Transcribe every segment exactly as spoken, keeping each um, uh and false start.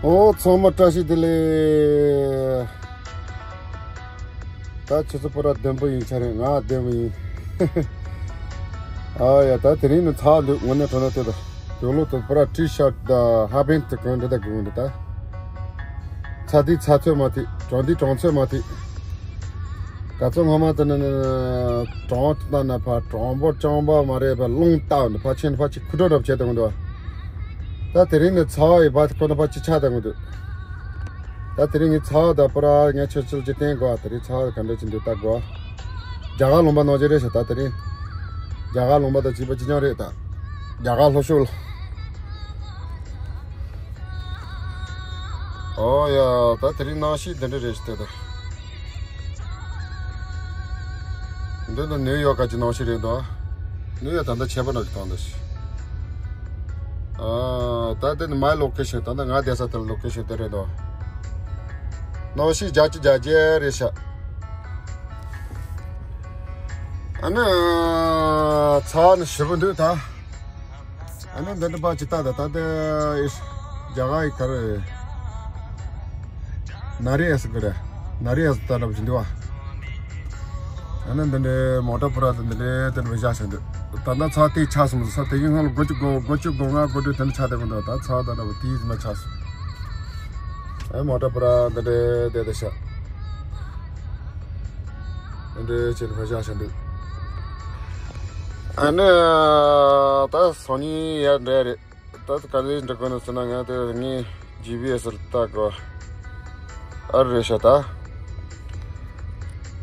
ཨོ་ཚང་མ་བཀྲ་ཤིས་བདེ་ལེགས། ད་ཁྱེད་ཚོ་པུ་ར་བདེ་པོ་ཡིན་ཆ་རེད། ང་བདེ་པོ་ཡིན། ཨ་ཡ། ད་དེ་རིང་ནི་ཚ་འདུག་དངོས་གནས་དྲང་གནས་དེ་ད་དུག་ལོ་དུ་པུ་ར་ཊི་ཤར་ཊི་དང་ཧ་པེན་ཊི་དེ་གོན་འདྲ་ད་དགོས་འདུག་ད་ཚ་དུས་ཚ་ཚོད་མ་ཐིག་གྲང་དུས་གྲང་ཚོད་མ་ཐིག་ག་ཚོད་སྔ་མ་དེ་ནི་གྲང་ལྟ་ན་ཕ་གྲང་པོ་རྐྱང་པ་མ་རེད་པ། རླུང་ལྟ་ན་ཕ་ཆེན་ཕ་ཆེ་ཁུ་ཁྲོ་འདྲ་བྱས་དང་འདུག་ད་དེ་རིང་ནི་ཚ་བ་ཡི་བ་ཁོ་ན་ཕ་ཆེ་ཆ་དང་འདུག་ད་དེ་རིང་ངི་ཚ་བ་ད་པུ་ར་ངས་ཆོས་ཆོས་ཅི་བསྟན་དགོས། དེ་རིང་ཚ་བ་ག་འདྲ་ཅི་འདུག་ལྟ་དགོས། རྒྱ་གར་ལུང་པ་ནང་བཞིན་རེད་ཤག་ད་དེ་རིང་རྒྱ་གར་ལུང་པ་དང་བྱིས་པ་གཅིག་རྐྱང་རེད། ད་རྒྱ་གར་ལྷོ་ཕྱོགས་ལ། ཨོ་ཡ། ད་དེ་རིང་གནམ་གཤིས་འདི་འདྲ་རེད་ཤག་ད། འདི་ནི་ནིའུ་ཡོག་ག་གི་གནམ་གཤིས་རེད་འདུག་ནིའུ་ཡོག་ད་ལྟ་ཆད་པ་འདྲ་ཞིག་བཏང་འདུག་ཨ། ད་འདི་ནི་མའི་ལོ་ཀེ་ཤན། ད་ལྟ་ང་བསྡད་ས་དེ་ལ་ལོ་ཀེ་ཤན་དེ་རེད་འདུག་གནམ་གཤིས་བརྒྱད་ཅུ་གྱ་བརྒྱད་རེད་ཤག་ཨ་ནི་ཚ་ནི་ཞེ་པོ་འདུག་ད། ཨ་ནི་འདི་འདྲ་པ་ཅི་ལྟ་ད་ད་ལྟ་རྒྱ་གར་ཡི་ག་རེ། ན་རི་ཨེ་སི་གི་རེད། ན་རི་ཨེ་སི་ལྟ་འདྲ་པོ་ཅིག་འདུག་བ། ཨ་ནི་འདི་འདྲའི་མོ་ཊ་པུ་ར་དང་འདི་འདྲའི་དེ་འདྲ་བཞག་བཞག་འདུག་ད་ལྟ་ཚ་དེ་ཆགས་སོང་། ས་དེ་ཡི་སྔོན་ལ་དགུ་བཅུ་གོ་དགུ་བཅུ་གོ་ལྔ་གོ་དྲུག་དེ་འདྲ་ཆགས་བསྡད་ཀྱི་འདུག་ད་ཚ་ད་འདྲ་པོ་དེའི་ཟིན་མ་ཆགས་སོང་། ཨ་མོ་ཊ་པུ་ར་འདི་འདྲའི་བསྡད་བསྡད་ཤག་འདི་འདྲའི་བྱས་ནས་བཞག་བཞག་འདུག་ཨ་ནི་ད་སང་ཉིན་ཡར་འགྲོ་ཡ་རེད། ད་ག་ལེར་འགྲོ་དགོས་ན་ཟེར་ན། ང་དེ་ངའི་ཇི་པི་ཨེ་སི་ལ་ལྟ་དགོས། ཨ་རེ་ཤ་ད།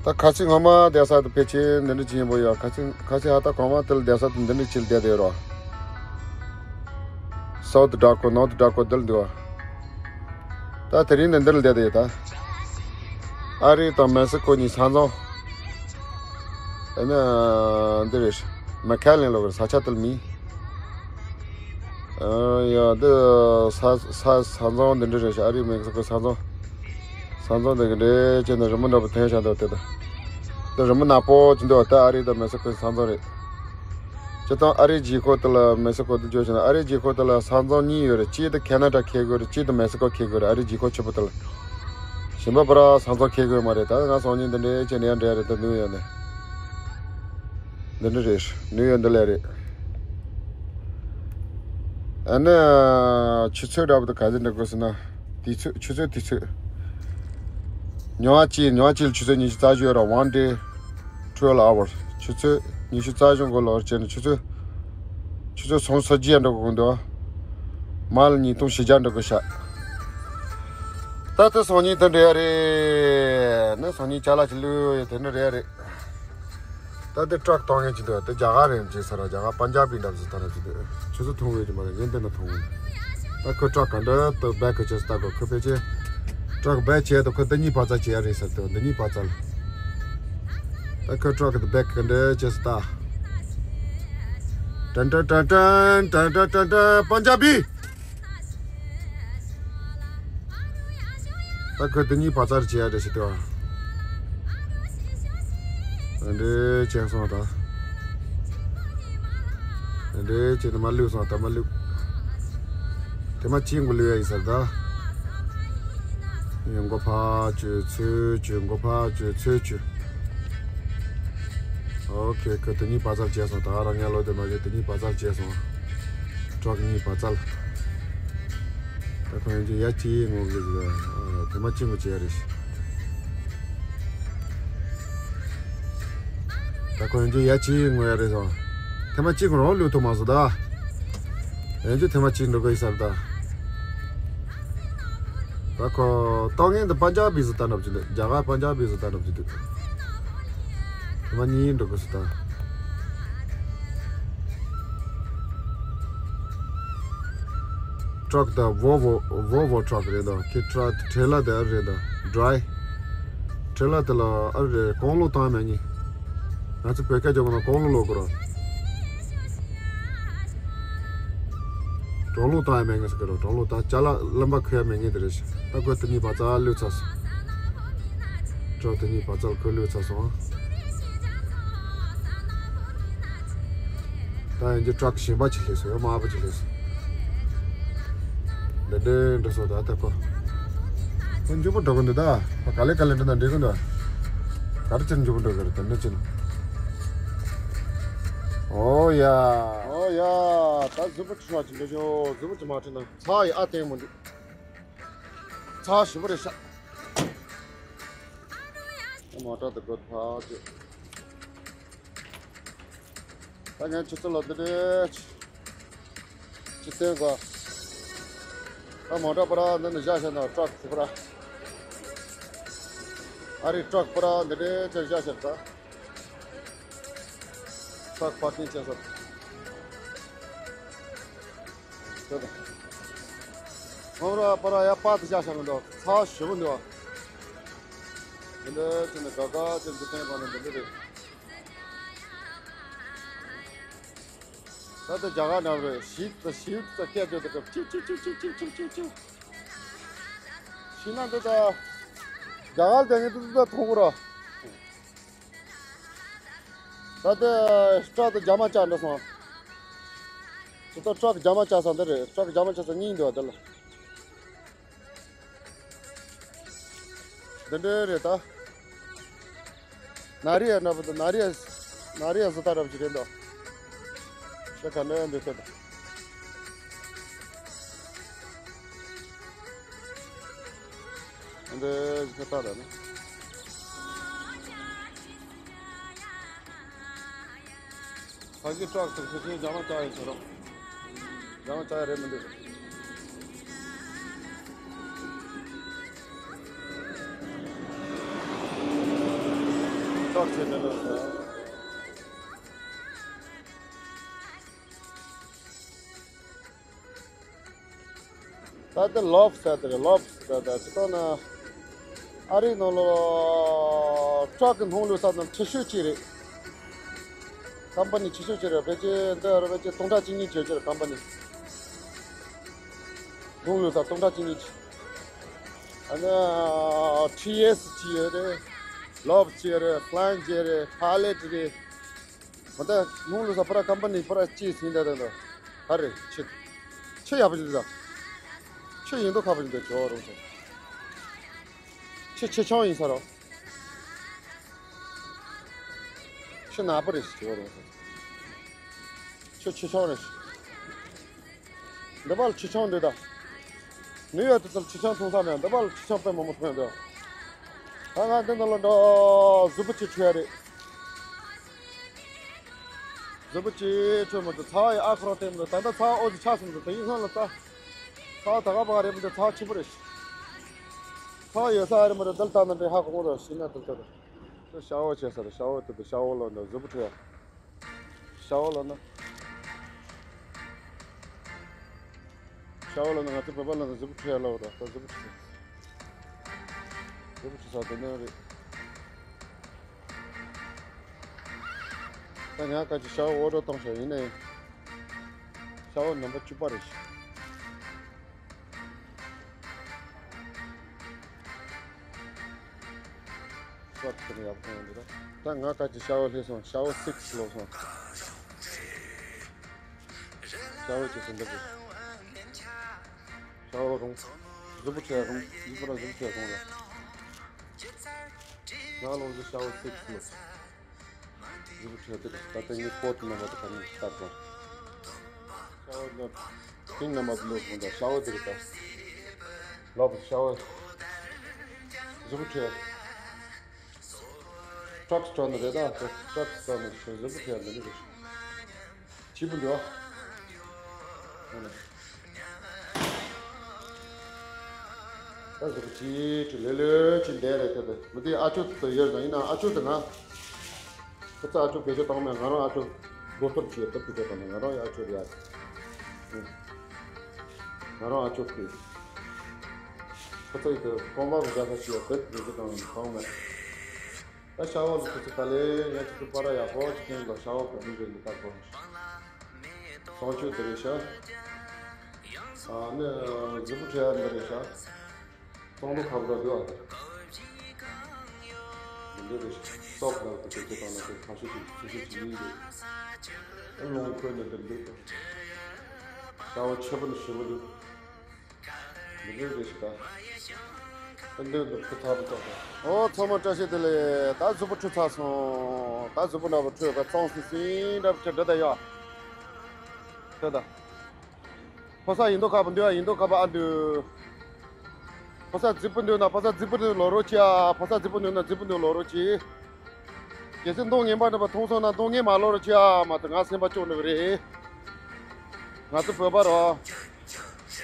ད་ཁ་སང་སྔོན་མ་བསྡད་ས་དེ་ཕལ་ཆེར་འདི་འདྲ་ཅིག་ཡིན་པོ་ཡོད། ཁ་སང་ཁ་སང་ཧ་ད་གོང་མ་དེ་ལ་བསྡད་ས་དེ་འདི་འདྲ་ཅིག་ལ་བསྡད་བསྡད་ཡོད་རོ། སའུ་ཐི་འདྲ་པོ་ནོར་ཐི་འདྲ་པོ་འདི་ལ་འདུག་བ། ད་དེ་རིང་འདི་འདི་ལ་བསྡད་བསྡད་ཡོད་ད། ཨ་རི་དང་མེག་སི་ཀོ་གཉིས་ས་མཚམས། ཨ་ནི་འདི་རེད། མེག་ཁེ་ལེན་ལབ་ཀྱི་རེད། ས་ཆ་དེ་ལ་མིང་། ཨ་ཡ། འདི་ས་ས་ས་མཚམས་འདི་འདྲ་རེད་ཤག་ཨ་རི་མེག་སི་ཀོ་ས་མཚམས། ས་མཚམས་འདི་གི་འདྲ་བྱས་ནས་རི་མོ་འདྲ་པོ་འཐེན་བཞག་འདུག་དེ་དང་། འདི་རི་མོ་ནག་པོ་ཅིག་འདུག་ད་ཨ་རི་དང་མེག་སི་ཀོའི་ས་མཚམས་རེད། སྤྱིར་བཏང་ཨ་རིའི་རྒྱལ་ཁབ་དེ་ལ་མེག་སི་ཀོ་དེ་བརྗོད་བྱས་ན། ཨ་རིའི་རྒྱལ་ཁབ་དེ་ལ་ས་མཚམས་གཉིས་ཡོད་རེད། གཅིག་དེ་ཁེ་ན་ཌ་འཁེལ་གྱི་ཡོད་རེད། གཅིག་དེ་མེག་སི་ཀོ་འཁེལ་གྱི་ཡོད་རེད། ཨ་རིའི་རྒྱལ་ཁབ་ཆེན་པོ་དེ་ལ། གཞན་པ་པུ་ར་ས་མཚམས་འཁེལ་གྱི་ཡོད་མ་རེད། ད་ང་སང་ཉིན་འདི་འདྲའི་བྱས་ནས་ཡར་འགྲོ་ཡ་རེད། ད་ནིའུ་ཡོག་ནས། འདི་འདྲ་རེད། ནིའུ་ཡོག་འདི་ལ་རེད། ཨ་ནི་ཆུ་ཚོད་འདྲ་པོ་དེ་ག་ཚོད་འགྲོ་དགོས་ཟེར་ན། དུས་ཚོད། ཆུ་ཚོད་དུས་ཚོད། ཉི་མ་གཅིག་ཉི་མ་གཅིག་ལ་ཆུ་ཚོད་ཉི་ཤུ་རྩ་གཅིག་ཡོད་ར། One day twelve hours། ཆུ་ཚོད་ཉི་ཤུ་རྩ་གཅིག་འགོར་ལོར་བྱས་ནས་ཆུ་ཚོད། ཆུ་ཚོད་སུམ་ཅུ་སོ་བརྒྱད་འགྲོ་དགོས་འདུག་མ་ལ་ཉིས་སྟོང་བཞི་བརྒྱ་འགྲོ་དགོས་ཤག་ད་ལྟ་སང་ཉིན་དེ་འདྲ་ཡ་རེད། ནི་སང་ཉིན་ཅ་ལག་ཅིག་བླུགས་ཡོད། དེ་འདྲ་རེད་ཡ་རེད། ད་དེ་ཊག་གཏོང་མཁན་ཅིག་འདུག་དེ་རྒྱ་གར་རེད་ཅེས་ཟེར་ར། རྒྱ་གར་པན་ཇབ་པི་འདྲ་བཟོ་ལྟ་ར་ཅིག་འདུག་ཆུ་ཚོད་ཐུང་བའི་ཅིག་མ་རེད། ངས་འདི་ན་ཐུང་བ། ད་ཁོས་ཊག་ག་འདྲ་དུ་བེག་གི་ཅེས་ལྟ་དགོས། ཁོས་ཕལ་ཆེར་ཊག་བེག་བྱས་དུ་ཁོས་འདི་གཉིས་བར་ཙམ་བྱེད་ཡ་རེད་ཟེར་དུ། འདི་གཉིས་བར་ཙམ། ད་ཁོས་ཊག་གི་བེག་ག་འདྲ་ཅེས་ལྟ། ཏན་ཏན་ཏན་ཏན་ཏན་ཏན་ཏན་ཏན། པན་ཇབ་པི། ད་ཁོས་དེ་གཉིས་བར་ཙམ་བྱེད་ཡ་རེད་ཞེས་དེ་བ། འདྲེ་ཅན་སོང་ད། འདྲེ་ཅན་དེ་མ་ལུས་སོང་ད། མ་ལུས། དེ་མ་ཅིག་མགོ་ལུས་ཡ་ཡིན་ས་རེད་ད། ཡོང་སྒོ་ཕར་བཅུ་ཚུར་བཅུ། མགོ་ཕར་བཅུ་ཚུར་བཅུ། ཨོ་ཁེ། ཁོས་དེ་གཉིས་བར་ཙམ་བྱས་སོང་། ད་རང་ཉལ་ལོ་དེ་མ་གི་དེ་གཉིས་བར་ཙམ་བྱས་སོང་། ཊག་གཉིས་བར་ཙམ། ད་ཁོ་ཡང་ཅི་ཡ་ཅི་ངོ་གི་ཟེར། ཨ། ཐེངས་མ་གཅིག་ངོ་བྱེད་ཡ་རེད། ད་ཁོ་ཡང་ཅི་ཡ་ཅི་ངོ་ཡ་རེད་སོང་། ཐེངས་མ་གཅིག་ངོ་རང་ལུས་ཐུབ་མ་སོང་ད། ཡང་ཅི་ཐེངས་མ་གཅིག་འགྲོ་གི་ཡིན་ས་རེད་ད། ད་ཁོ་ཏོག་ངན་དུ་པན་ཇབ་པི་བཟོ་ལྟ་འདྲ་པོ་ཅིག་འདུག་རྒྱ་གར་པན་ཇབ་པི་བཟོ་ལྟ་འདྲ་པོ་ཅིག་འདུག་ཐེངས་མ་གཉིས་འགྲོ་དགོས་སུ་ད། ཊག་ད་ཝོལ་ཝོ། ཝོལ་ཝོ་ཊག་རེད་ད། ཁྱེད་ཊག་ཊེ་ལ་དེ་ཨ་རེད་ད། ཌི་རའི་ཊེ་ལ་དེ་ལ་ཨ་རེད། གོང་ལོག་བཏང་མེད་ནི། ང་ཚོ་བོད་སྐད་རྒྱག་དགོས་ན་གོང་ལོག་ལོག་དགོས་ར། གྲང་ལུགས་བཏང་ཡ་མེད་ངེས་ཟེར་གི་རོ། གྲང་ལུགས་བཏང་ཅ་ལག་རློན་པ་ཁུར་ཡ་མེད་ངེས་དེ་རེད་ཤག་ད་ཁོས་དེ་གཉིས་བར་ཙམ་བླུགས་ཚར་སོང་། ཊག་དེ་གཉིས་བར་ཙམ་ཁོས་བླུགས་ཚར་སོང་། ད་ཡིན་གྱི་ཊག་གཞན་པ་ཅིག་སླེབས་སོང་། ཡང་དམར་པོ་ཅིག་སླེབས་སོང་། འདི་འདྲའི་འདྲ་སོ་ད་ཐེབ་ཀོ། ཁོ་མགྱོགས་པོ་འགྲོ་གི་འདུག་ད། ཁོ་ག་ལེ་ག་ལེ་འདྲ་ན་འགྲིག་གི་འདུག་ག་རེ་ཅིག་མགྱོགས་པོ་འགྲོ་གི་རེད་དེ་འདྲ་ཅིག་ཨོ་ཡ། ཨོ་ཡ། ད་གཟུགས་པོ་ཁྲི་ཤོག་ཅིག་འགྲོ་ཤོག་གཟུགས་པོ་ཅིག་མ་ཁྲི་ན་ཚ་ཡི་ཨ་བརྟན་མོ་འདུག་ཚ་ཞི་བ་རེད་ཤག་མོ་ཊ་དེ་སྒོ་ཕར་ཅིག་ད་ངས་ཆུ་ཚོད་ལ་འདི་འདྲས་ཅི་བསྟན་དགོས། ད་མོ་ཊ་པར་འདི་ནས་བཞག་བཞག་ན་ཊྲག་ཕུ་པར། ཨ་རི་ཊྲག་པར་འདི་འདྲས་ཅི་བཞག་བཞག་ད། ཊྲག་པར་ཀིང་བྱས་ས། ཁོང་ར་པར་ཡ་པར་དུ་བཞག་བཞག་མི་འདུག་ཚ་ཞི་བོ་འདུག་འདི་འདྲས་ཅི་ནས་ག་ག་ཅི་འདི་བསྟན་དགོས་ན་འདི་འདྲས་རེད། ད་ལྟ་རྒྱ་གར་འགྲམ་རེད། ཞིབ་ཏུ་ཞིབ་ཏུ་སྐད་རྒྱག་དུས་སྐབས་ཅིག་ཅིག་ཅིག་ཤི་ན་འདི་ད་རྒྱ་གར་དེ་ངས་ཏུ་ཏུ་ད་མཐོང་གི་རོ། ད་ལྟ་ཊྲག་ཏུ་རྒྱ་མ་བཅག་འགྲོ་སོང་། ཅི་ད་ཊྲག་རྒྱ་མ་བཅག་ས་འདི་རེད། ཊྲག་རྒྱ་མ་བཅག་ས་གཉིས་འདུག་འདི་ལ། འདི་འདྲའི་རེད་ད། ན་རི་ཡ་ན་བུ་ད་ན་རི་ཡ་ན་རི་ཡ་བཟོ་ལྟ་རབ་ཅིག་རེད་འདུག་ཤ་ཁ་ནས་འདི་ཚོ་ད། འདི་ཁ་ཏ་ར་ནི། ཕ་གི་ཊྲག་ཏུ་ཁུ་ཆེན་རྒྱ་མ་བཅག་ཡིན་ཟེར་རོ། རྒྱ་མ་བཅག་ཡ་རེད་མི་འདུག་ཊྲག་ཆེ་འདྲ་འདྲ་ཟེར། ད་ལྟ་ལོབ་ཟེར་དེ་རེད། ལོབ་ཟེར་ད་ཅི་ལྟར་ན་ཨ་རིའི་ནང་ལོ་ཊྲག་གི་སྣུམ་བླུགས་ས་དང་ཆེ་ཤོས་གཅིག་རེད། ཀམ་པ་ནི་ཆེ་ཤོས་གཅིག་རེད། ཕལ་ཆེར་འདི་རུ་ཕལ་ཆེར་སྟོང་ཕྲག་གཅིག་གཉིས་བྱས་ཀྱི་རེད། ཀམ་པ་ནི་སྣུམ་བླུགས་ས་སྟོང་ཕྲག་གཅིག་གཉིས་བྱས། ཨ་ནི་ཊི་ཨེ་སི་གཅིག་ཡོད་རེད། ལོབ་གཅིག་ཡོད་རེད། ཕ་ལན་གཅིག་ཡོད་རེད། ཕ་ལེ་ཊི་རེད། མ་ད་སྣུམ་བླུགས་ས་པར་ཀམ་པ་ནི་པར་ཅི་ཟིན་ད་ད་ད་ཧ་རེ་ཆེ་ཆེ་ཡག་པོ་ཞིག་ད། ཆེ་ཡིན་མདོག་ཁ་པོ་ཞིག་ད་ཇོ་རུང་ས། ཆེ་ཆེ་ཆུང་ཡིན་ས་རོ། ཆེ་ནག་པོ་རེ་ཞིག་ཇོ་རུང་ས། ཆེ་ཆེ་ཆུང་རེ་ཞིག་འདི་པར་ཆེ་ཆུང་འདི་ད། ནིའུ་ཡོག་དེ་ཚོར་ཆེ་ཆུང་མཐོང་ས་མེད། འདི་པར་ཆེ་ཆུང་དཔེ་མང་པོ་མཐོང་འདུག་ད་ང་འདི་ནང་ལ་འགྲོ་གཟུགས་པོ་ཅིག་འཁྲུད་ཡ་རེད། གཟུགས་པོ་ཅིག་འཁྲུད་མ་ཐུབ། ཚ་བ་ཡི་ཨ་ཁོ་རང་བསྟན་མི་འདུག་ད་ལྟ་ཚ་བ་ཨོ་ཙི་ཆགས་སོང་འདུག་དེ་ཡིན་སྔོན་ལ་ད། ཚ་བ་ད་ག་པ་ག་རེད་མི་འདུག་ཚ་བ་ཆེན་པོ་རེད། ཚ་བ་ཡོད་ས་ཨ་རི་མ་རེད། འདི་ལ་ད་ནི་འདྲེ་ཧ་གོ་གོ་རེད། ཤི་ན་དུ་ལྟ་རེད། ཤ་བོ་བྱས་ས་རེད། ཤ་བོ་དུ་དུ་ཤ་བོ་ལོ་འདི་གཟུགས་པོ་འཁྲུད་ཡ། ཤ་བོ་ལོ་ན། ཤ་བོ་ལོ་ན་ང་ཚོ་བོད་པ་ལ་ན་གཟུགས་པོ་འཁྲུད་ཡ་ལོ་ར་ད་གཟུགས་པོ་འཁྲུད་ས། གཟུགས་པོ་འཁྲུད་ས་དེ་ནས་རེད། ད་ང་ཁ་ཅིག་ཤ་བོ་འོ་རོ་གཏོང་ཤ་ཡིན་ནའི། ཤ་བོ་ནམ་པ་བཅུ་པ་རེད་ཤག་ཤོ་ཊི་དེ་ཡག་པོ་ཡོང་འདུག་ད་ང་ཁ་ཅིག་ཤ་བོ་སླེབས་སོང་། ཤ་བོ་སིག་སི་ལོག་སོང་། ཤ་བོ་ཅིག་སུ་འདུག་ཤ་བོ་རུང་། གཟུགས་པོ་འཁྲུད་ཡ་རུང་། གཟུགས་པོ་ར་གཟུགས་པོ་འཁྲུད་ཡ་རུང་ལ། ང་ལོངས་སུ་ཤ་བོ་སིག་སི་ལོག་གཟུགས་པོ་འཁྲུད་དེ་ད་ལྟ་ངའི་ཀོ་ཊི་རྣམ་པ་དེ་ག་ནས་ལྟར་དང་། ཤ་བོ་ལ་ཀིང་རྣམ་པ་ལོག་གོང་དང་ཤ་བོ་དེ་རེད་ད། ལོག་ཤ་བོ། གཟུགས་པོ་འཁྲུད། ཊྲག་སི་ཊོར་ནས་རེད་ད། ཊྲག་སི་ཊོར་ནས་ཤ་གཟུགས་པོ་འཁྲུད་ཡ་འདི་ནི་རེད། ཆི་པོ་འདུག་ཨ་ནི། ད་གཟུགས་པོ་ཅིག་ཁྲི་ལེ་ལོས་ཅིག་འདས་རེད་དེ་དེ་མི་དེ་ཨ་ཅོ་དེ་ཡོད་ན་ཡིན་ན་ཨ་ཅོ་དེ་ན། ཁོ་ཚོ་ཨ་ཅོ་བེད་སྤྱོད་བཏང་མེད། ང་རང་ཨ་ཅོ་དགོས་ཐོབ་ཅིག་ཡོད་ཐབས་ཀྱི་བྱེད་དང་ང་རང་ཨ་ཅོ་རེད་ཡ། ང་རང་ཨ་ཅོ་ཁུལ། ཁོ་ཚོ་ཡི་དེ་གོང་མ་གི་རྒྱལ་ཁ་ཅིག་ཡོད་ཐབས་བེད་སྤྱོད་བཏང་མེད་བཏང་མེད། ད་ཤ་བོ་ལ་ཁོ་ཚོ་ག་ལེ་ཡ་ཁོ་ཚོ་པ་ར་ཡག་པོ་ཅིག་ཁྱེར་ལ་ཤ་བོ་ག་དུས་རེད་འདི་ལྟར་གོ། སྲུང་སྐྱོབ་འདི་རེད་ཤག་ཨ་ནི་གཟུགས་པོ་འཁྲུད་ཡ་འདི་རེད་ཤག་སྲུང་ལོ་ཁ་བོ་འདུག་ཨ། འདི་འདྲ་རེད་ཤག་སོབ་ལ་དེ་དེ་དེ་དང་ན་དེ་ཁ་ཤས་ཤིག་ཚིག་ཤས་ཤིག་ཡིན་འདུག་ཨ་ལོང་ཁོས་འདི་འདི་འདུག་ཤ་བོ་ཆེ་པོ་ནི་ཞེ་པོ་འདུག་འདི་ལོས་རེད་ཤི་ད། ཨ་འདི་འདི་ཁུ་ཐག་པ་ཏོག་ཏོ། ཨོ་ཚང་མ་བཀྲ་ཤིས་བདེ་ལེགས། ད་གཟུགས་པོ་འཁྲུད་ཚར་སོང་། ད་གཟུགས་པོ་འདྲ་པོ་འཁྲུད་པ་གཙང་སིང་སིང་འདྲ་པོ་ཁྱེར་འདྲ་ད་ཡ། ཁྱོད་ད། ཕོ་གསར་ཡིན་མདོག་ཁ་པོ་འདུག་ཨ། ཡིན་མདོག་ཁ་པོ་ཨ་འདུག་ཕོ་གསར་རྫིག་པོ་འདུག་ན་ཕོ་གསར་རྫིག་པོ་འདུག་ལོ་རོ་ཅི་ཨ། ཕོ་གསར་རྫིག་པོ་འདུག་ན་རྫིག་པོ་འདུག་ལོ་རོ་ཅི། གལ་སྲིད་མདོག་ངན་པ་འདྲ་པ་མཐོང་སོང་ན་མདོག་ངན་མ་ལོ་རོ་ཅི་ཨ། མ་ད་ང་སེམས་པ་སྐྱོ་འདྲ་པོ་རེད། ང་ཚོ་བོད་པ་རོ།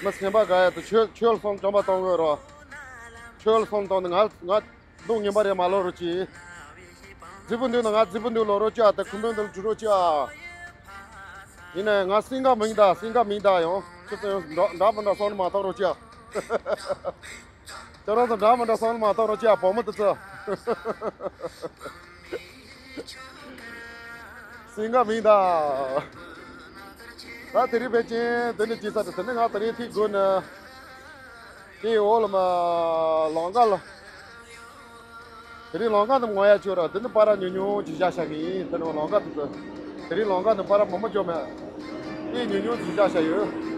མི་སེམས་པ་དགའ་ཡ་དུ་ཆོས་ཆོས་ལ་སོང་བྱམས་པ་གཏོང་དགོས་རོ། ཆོས་ལ་སོང་བཏང་ནས་ང་ང་མདོག་ངན་པ་རེད་མ་ལོ་རོ་ཅི། རྫིག་པོ་འདུག་ན་ང་རྫིག་པོ་འདུག་ལོ་རོ་ཅི་ཨ། ད་ཁུམ་བུ་འདུག་འགྲུལ་རོ་ཅི་ཨ། ཡིན་ནའི་ང་སིང་ག་མིང་ད་སིང་ག་མིང་ད་ཡང་ཁྱོད་ཚོ་ཡང་འདྲ་འདྲ་མི་འདྲ་སོང་ནས་མ་ཐོག་རོ་ཅི་ཨ། ཁྱོད་རང་ཚོ་འདྲ་མི་འདྲ་སོང་ནས་མ་ཐོག་རོ་ཅི་ཨ། བུ་མོ་དེ་ཚོ། སིང་ག་མིང་ད། ད་དེ་རིང་ཕལ་ཆེར་དེ་ནས་ཅི་ས་དེ་དེ་ནས་ང་དེ་རིང་ཐིག་དགོས་ནི། དེའི་འོག་ལ་མ་ལང་ཀ་ལ། དེ་རིང་ལང་ཀ་དུ་ངོ་ཡ་ཆོད་ར་དེ་ནི་པ་ར་ཉུང་ཉུང་ཅིག་བཞག་བཞག་གི་ཡིན། དེ་ནི་ལང་ཀ་དུ་དེ་རིང་ལང་ཀ་དུ་པ་ར་མང་པོ་ཅོག་མེད། དེ་ཉུང་ཉུང་ཅིག་བཞག་བཞག་ཡོད།